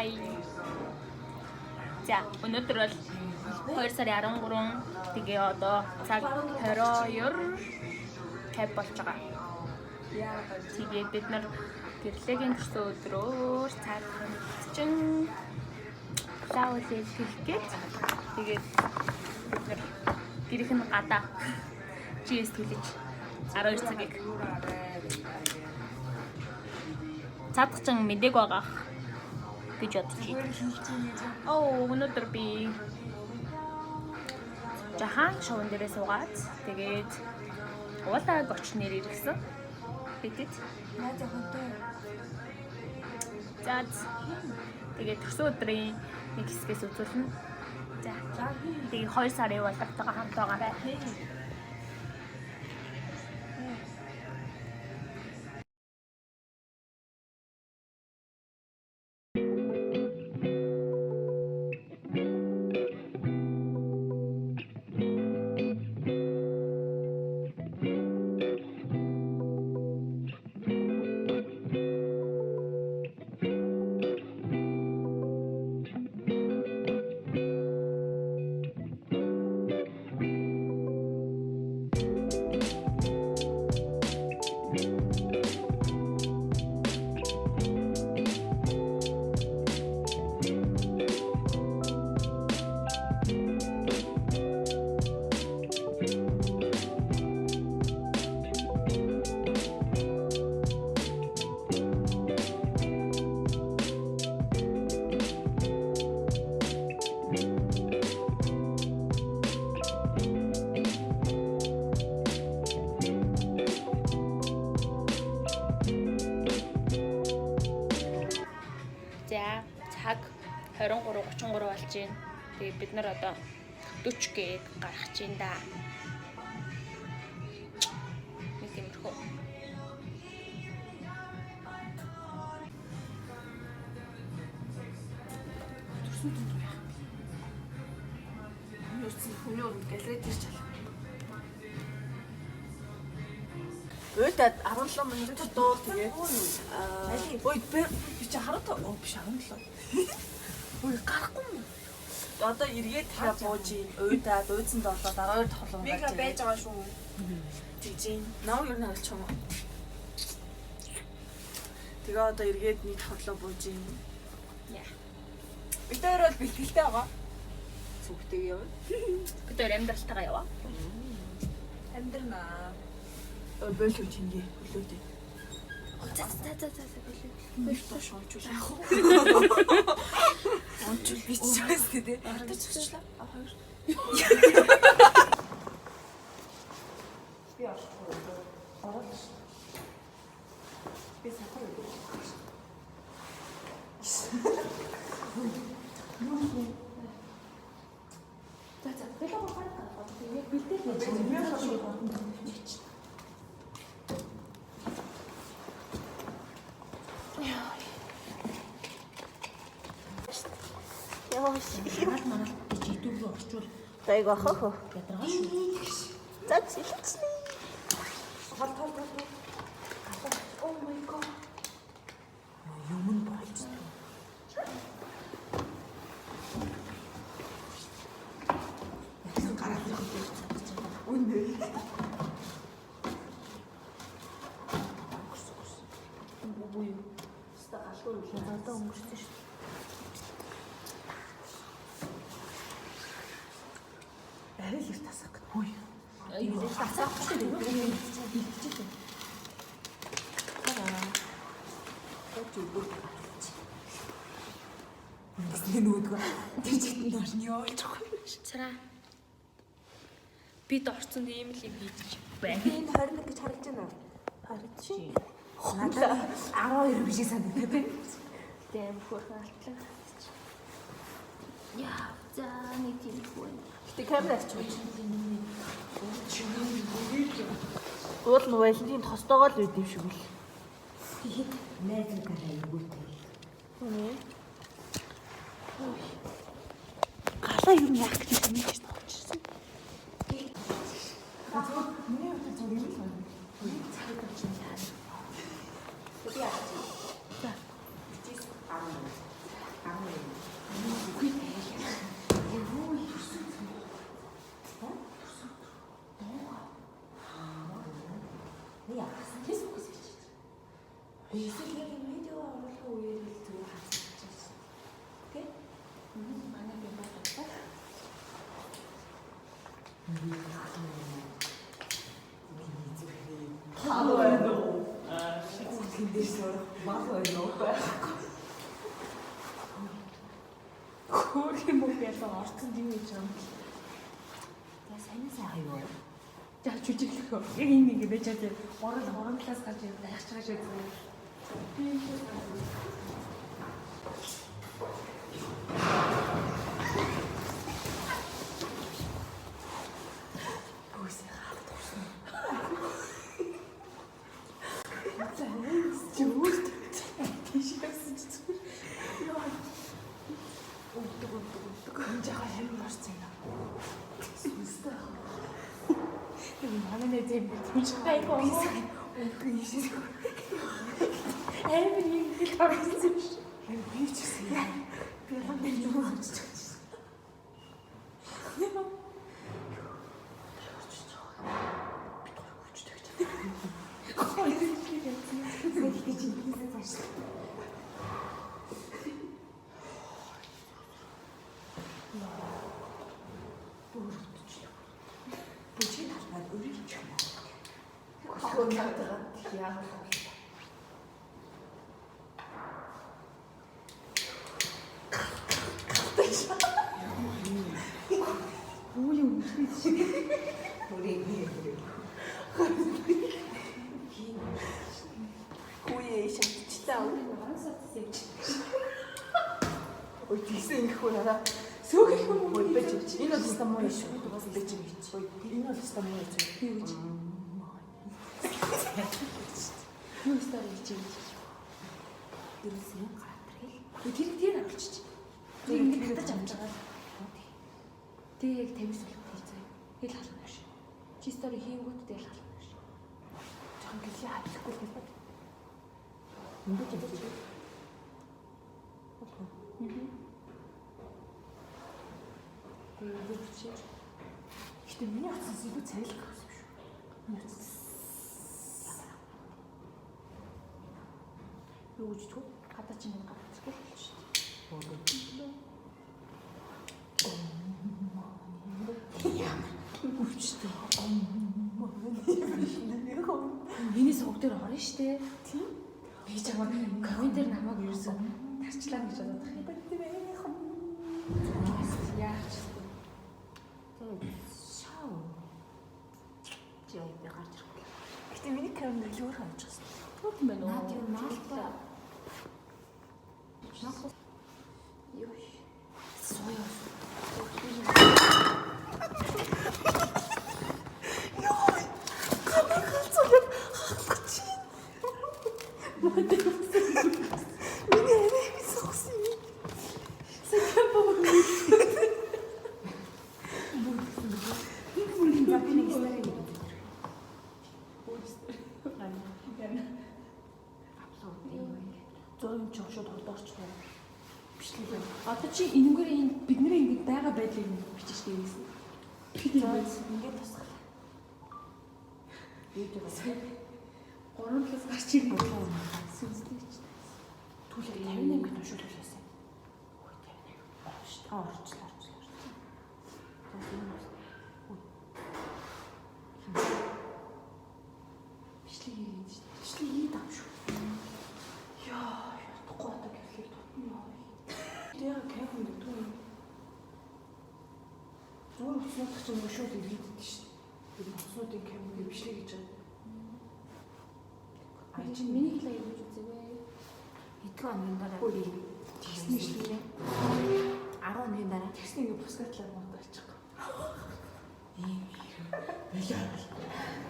Hi. За, өнөөдөр бол 2 сарын 13, тэгээ одоо цаг 22 50 болж байгаа. Тэгээд бид нар гэрлэгийн төрсөн өдрөөр цаг хангалтчин лаул хэлэх гээд тэгээд бид нар гэрийнх нь гадаа GS төлөж 12 цагийг цаадах чин мэдээг байгаах гэж бодож байна. Оо, өнөөдөр би жахан шуван дээрээ суугаад тэгээд уулаа гочнэр иргсэн. Бидэд. Найз охинтой. За, тэгээд төрсөн өдрийн нэг хэсгээс үзүүлнэ. За. Тэгээд 2 сарын бологтойгоо хамт байгаарай. За, цаг 23:33 болж байна. Тэгээ бид нар одоо 40 гээд гарах чинь да. Нэг тиймэрхүү. Төрсөн төнд байх. Миний үсэн хүний өрөнд галерей дээр чалах. Уйдаад 17 минут дуу тэгээд ой би чи 15 оо биш 17. Ой гарахгүй юм. Одоо эргээд дахиад бууж ийн. Уйдаад уйдсан долоо 12 тоглоом Мега байж байгаа шүү. Тэгж ийн. Намайг ер нь харалч юм уу? Тэгээ одоо эргээд нэг тоглоом бууж ийн. Яа. Бид хоёр бол бэлтгэлтэй байгаа. Сүхтэйг явна. Бид хоёр амьдралтайгаа яваа. Амьдрнаа. Ой болов чингээ. Хөлөөдөө. За за за за за билээ. Нэг тоош унчвал яах вэ? Унчвал би ч байсан тий. Артаж өсчлээ. А хоёр. Би орчихгүй. Ороод ш. Би сахар үү. За за бэлэг гарах гарах. Тэгээ бэлдээл нэ. Яа. Марал марал гэж идэвхтэй орчвол Дайг ах хөө. ядаргаа шүү. За зэлцлээ. Хол тол тол. Oh my god. Юм нь болцсон. Яасан гараад ирэх үү? Үнэ. Үгүй юу. Хаста галгүй юм. Одоо өнгөрсөн шүү. Арай л их тасах гэдэг. Хүй. Юу тасаахгүй шүү дээ. Яаж өгөх гарч. Тэсний нөгөөдгөө тэр чигт нь орно явуулчих. Цараа. Бид орцонд ийм л юм хийж байна. Би энэ 21 гэж харагдаж байна уу? Харагдаж. Надад 12 биш санагдаад байна. Дэм хөөрхөн алтлаа. Яа, за нэг тийм хүү. Гэтэ камер авчих. Уул нь Валентин тостойгоо л байд юм шиг үл. Найз гараа айгуутай. Үнэ. Галаа юу яах гэж юм гэж тоолчихсон. Миний хувьд зүгээр юм л байна. Би яах вэ? За. 19 11. Хөөх юм уу ялаа орцсон юм гэж юм. За сайн сайхан юу вэ? За жүжиглэх. Яг энэ ингэ байж байгаа. Гурван талаас гарч ирээд айхч байгаа шүү дээ. Үгүй хаалт турсан. За чи өөрт тийш явсан чи зүгээр. Яа. Өгдөг өгдөг өгдөг. Энэ жаха хэмбэр орсон юм. Сүнстэй ах. Тэр манай найз юм би түнш гайгүй. Үгүй ийшээ. Амар юм гэл орсон юм шиг. Харин би ч гэсэн яа. Би лам дээр юм авчиж байгаа. Сэтгэл чи ингэсээ цааш. Бүжгийн талбайд өрийг чих юм. Хөөе байгаа. Яагаад вэ? Үгүй юм үгүй шиг. Бүрийг би. Хүүе шатчихлаа. Ой тийсэн их хүү нараа. Сөөх их юм Ой бэж. Энэ бол өстө муу шүү. Бэж бэж. Ой энэ бол өстө муу шүү. Юу гэж? Юу стори хийж юм. Ерөөсөө гараад ирэл. Тэр тэр оруулчих. Тэр ингэ татаж амж байгаа л. Тэгээ яг 59 болох хийж заяа. Хэл халах биш. Чи стори хийнгүүт тэгэл халах биш. Жохон гэлээ хаалхгүй л байна. Ингэж ингэж. Тэгээ ингэж чи. Гэтэ миний утсаас илүү царайлах гэсэн юм шүү. Миний утас. Юу гэж түр? Гадаа чи минь гарах гэж болж шүү дээ. Өвчтэй. Миний сувг дээр орно шүү дээ. Тийм. Би чамайг коммент дээр намайг ерөөсөө тарчлаа гэж бодоод байх юм. Яах ч вэ? Шау. Чи яа би гарч ирэхгүй. Гэтэ миний камер илүү өөр харагдаж байна. Юу юм бэ нөө? Наад юу наалтай. Юу. Соёо. Йоо. Камер галзуу яг хахах чи. Миний арай их сохсон юм. За би нэг стори нэг. Абсурд юм. Зураг юм чи шууд холдоорчлоо. Бичлэг байна. Одоо чи энэгээр энэ бидний ингэж байгаа байдлыг бичиж штэ гэсэн. За ингээд тусгал. Видео. Гурван талаас гарч ирнэ. Сүнстэй ч. Түлээ 58 минут шууд хүлээсэн. Ой 58. Орчлоо орчлоо орчлоо. За энэ бас. Ой. Бичлэг хийгээд штэ. Бичлэг хийгээд байгаа юм шүү. Яа, ятахгүй одоо гэрлийг тутна яа. Тэгээ кайф гэдэг юм. Зүгээр утснууд ч юм уу шууд эргээд идэв шүү дээ. Тэр утснуудын камерыг бичлэг хийж байгаа. Ай чи миний хэлээ юу гэж үзээвэ? Хэдэн хоногийн дараа Ой. би Тэгсэн шүү дээ. 10 хоногийн дараа Тэгсэн ингээ бусгатлаа мод очих. ийм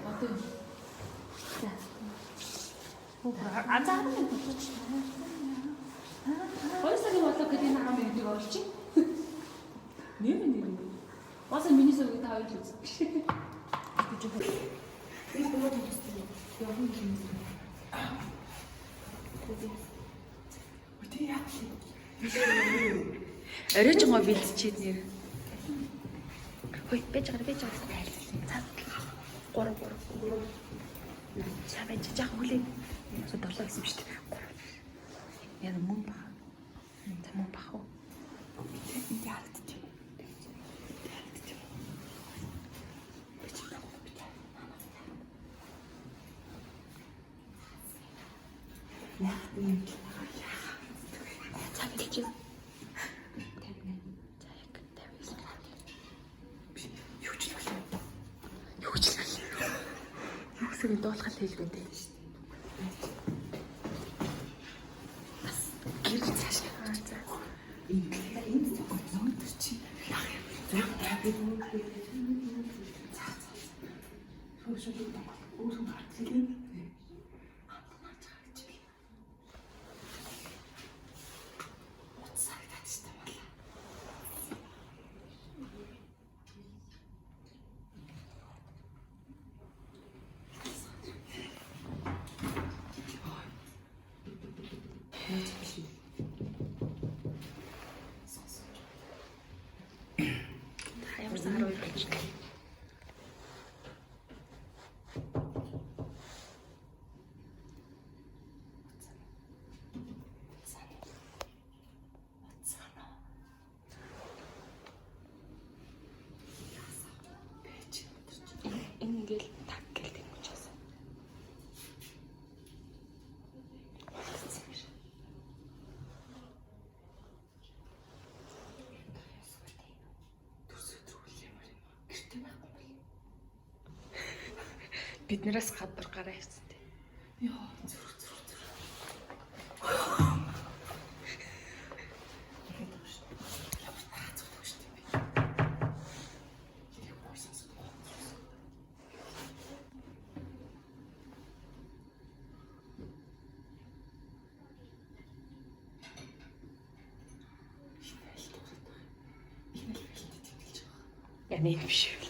Одоо За. Азаар нь болчих. Хоёр сарын болоо гэдэг энэ 10 минутыг оруулчих. Нэр нэр. Баса миний сувгийг та хоёр л үзсэн. би боо тавьсан. Явна юм. Ой тэг яах вэ? Оройжгоо бэлдчихэд нэр. Хөөе, байж байгаа байж байгаа. За. 3 3. За байж жаахан хүлээ. Со 7 гэсэн юм шүү дээ. 3. Яна мөн баг. За мөн баг уу? Энд харагдчих. За бэлдэж. 58. Тэрийг дуулахал хэлгүй дээ. Бас гэрэл цаашаа. За. Энэ өндөр чи. Өөр хүн гартлаа. Ямар сар хоёр болчихлоо. Энэ ингээл таг гэл тэнгуучаас. Биднээс гадар гараа явсан тий. Йоо, зүрх зүрх зүрх. Ямар таацдаг шүү дээ би. Яг гой сонсдог. Яа нэг биш үү?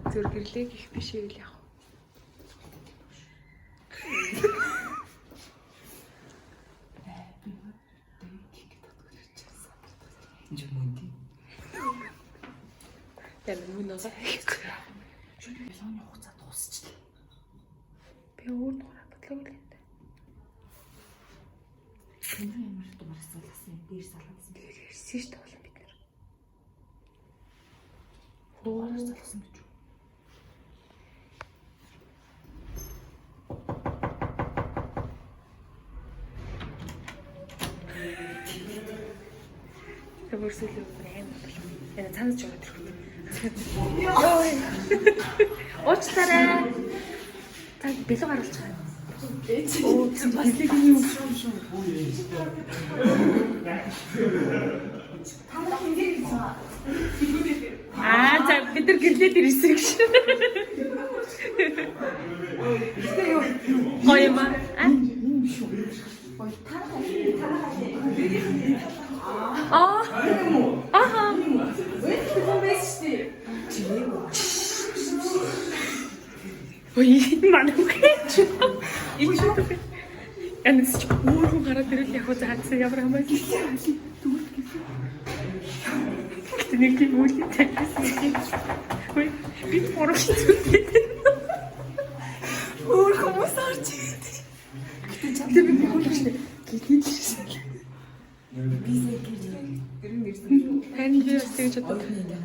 Зүр гэрлэг их биш үйл яг. Энэ мөн тий. Яг мөн байгаа. Бэлоны хугацаа дуусчихлаа. Би өөр нөхөр бодлоо л энэ. Энэ ямар дугаар салсан юм? Дээр салсан. Ирсэн шүү дээ болон бид нар. Дугаар салсан гэж үү? Тэр өрсөлөө амар болов. Энэ цаанаас ч яваад ирэх. Йоо. Уучлаарай. Та бэлэг гаргалж байгаа. Өө бас нэг юм шум шум. Аа за бид нар гэрлээд ирсэн гэж. Гоё юм аа. Аа. Аха. Ой, манай үхэж. Энэ шүү дээ. Янз ч өөр хүн гараад ирэл яг заасан ямар хамаагүй. Гэтэ нэг тийм үйл тавьсан юм. Ой, бид гурав шийдвэр. Өөр хүмүүс орж ирээд. Гэтэ би бүхэл шнэ. Гинэн л шээ. Тань би бас тэгж бодод.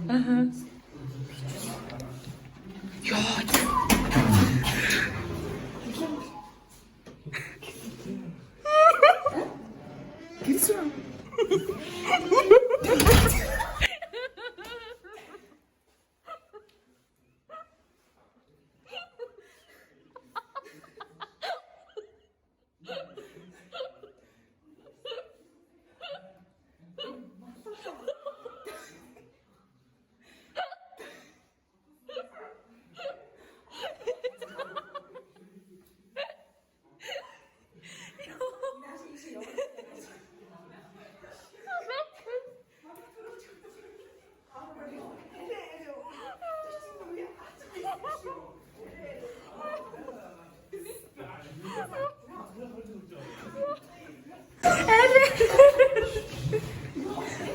Аха. Йоо. Гэрсэн.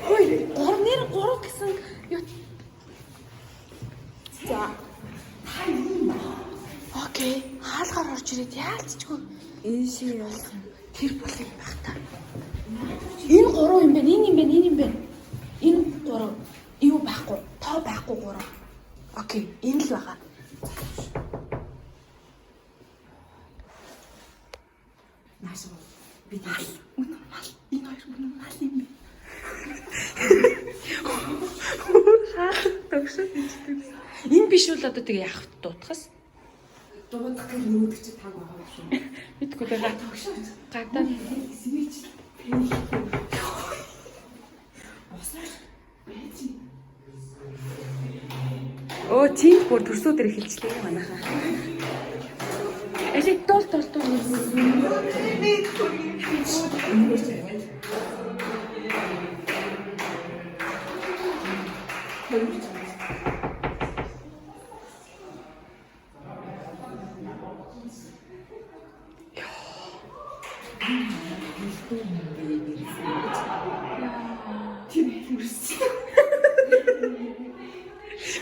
Хөөе, гур нэр гурав гэсэн юу? За. Окей, хаалгаар орж ирээд яалцчгүй. Энэ шиг явах. Тэр бол юм байх та. Энэ гурав юм байна, энэ юм байна, энэ юм байна. Энэ гурав юу байхгүй, тоо байхгүй гурав. Окей, энэ л байгаа. Нааш би мал. Үнэн мал. Энэ хоёр үнэн мал юм бэ. Хаал. Тогшоо хийждэг. Энэ биш бол одоо тэгээ яах вэ дуутахас? Дуудах гэх нүүдэх чи таг байгаа юм шүү. Мэдгүй байгаа. Гадаа Свич. Босоош. Байж. Өө тийм бүр төрсөө дээр эхэлчлээ манайхаа. Эшээ тол тол тол.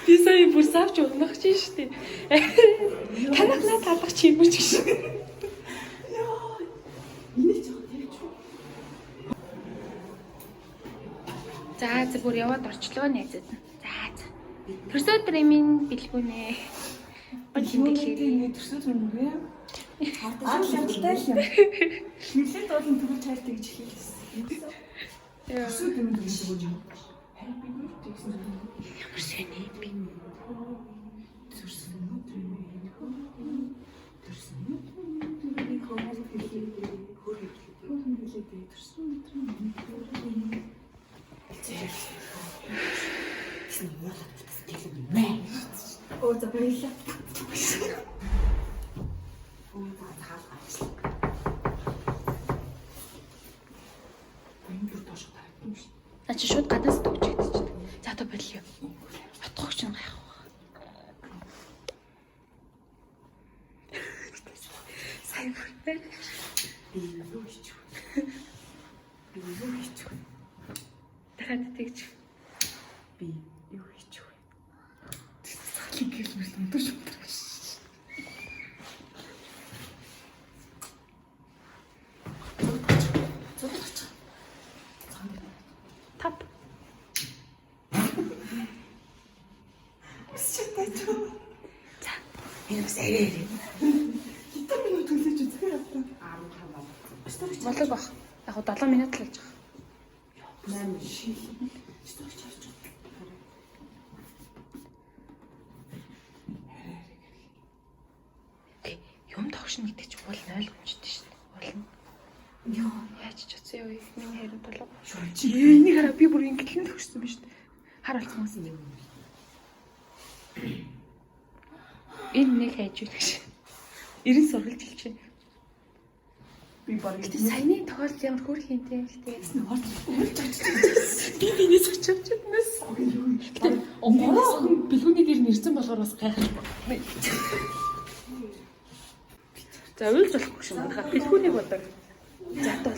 Би сая бүр савч унах чинь штэ. Танах наа талах чи юм ч гэж. Энийг ч тавьчих. За за бүр яваад орчлоо найзууд нь. За за. Төрсөө өдрийн минь бэлгүүнэ. Бэлгүүнэ. Төрсөн зүрмээ. Аа хямдaltaй л юм. Нэлээд болон төрүүлж хайртай гэж хэлсэн. Төрсөн юм төрүүлж өгч юм. Happy birthday гэсэн үг. Ямар сони юм бэ? Төрсөн өдрийн төрсөн өдрийн хөрхөн хэлээ. Хөрхөн хэлээ. Төрсөн өдрийн хөрхөн. Тэсний муулаад бас тэглэг мэ. Оо за баярлалаа. Оо за цаал гарчлаа. Энэ бүр доош тарагдсан шүү. Наа чи шууд гадаас дөгч идчихдэг. За одоо болио. Отгох чинь гайх ба. Сайн бүр. Би юу хийчих вэ? Би юу хийчих вэ? Дахиад тэгж. Би юу хийчих вэ? Цаалын гэлмэл өндөр шүтэр. Тап. За. Энэ бас арай арай. Хитэн минут төлөөж үзэх юм. 15 Болог бах. Яг гоо 7 минут л болж байгаа. 8 Шил. Стор чарч. Окей. Юм тогшно гэдэг чинь уул нь ойлгомжтой шүү дээ. Уул нь. Йоо. Яаж ч утсан юу? Миний харин болов. Чи Энийг хараа би бүр ингэтлэн төгссөн биз дээ. Хар болсон юм. Энэ нэг хайж үл гэж. 90 сургалж хэлчихэ. би баг Гэтэ саяны тохиолдол ямар хөөрхөн юм те. Гэтэ гэсэн орж урьж очиж. би бинээс очиж чаднаас. Гэтэ гурван охин бэлгүүний дээр нэрсэн болохоор бас гайхалтай. За уйлж болохгүй шүү манайха. Бэлгүүнийг бодог. За одоо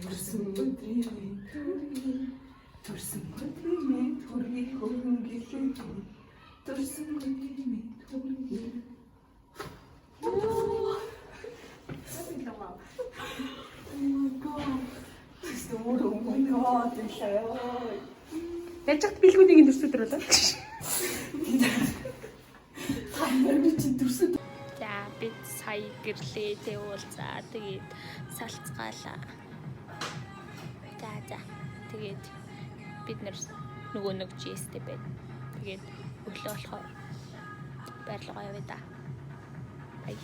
Төрсөн өдрийн төргийн төрсөн өдрийн төргийн хөргөн гэлээ. Төрсөн өдрийн төргийн. Oh my god. Тэгсэн өөр oh my god гэлээ. Яаж чад бэлгүүнийг нь төрсөн өдөр болоо. Та нар чи төрсөн За бид сая гэрлээ тэг уулзаа тэгээд салцгаалаа. За за. Тэгээд бид нар нөгөө нэг жистэй байна. Тэгээд өглөө болохоор байрлалгаа явъя да. Бай.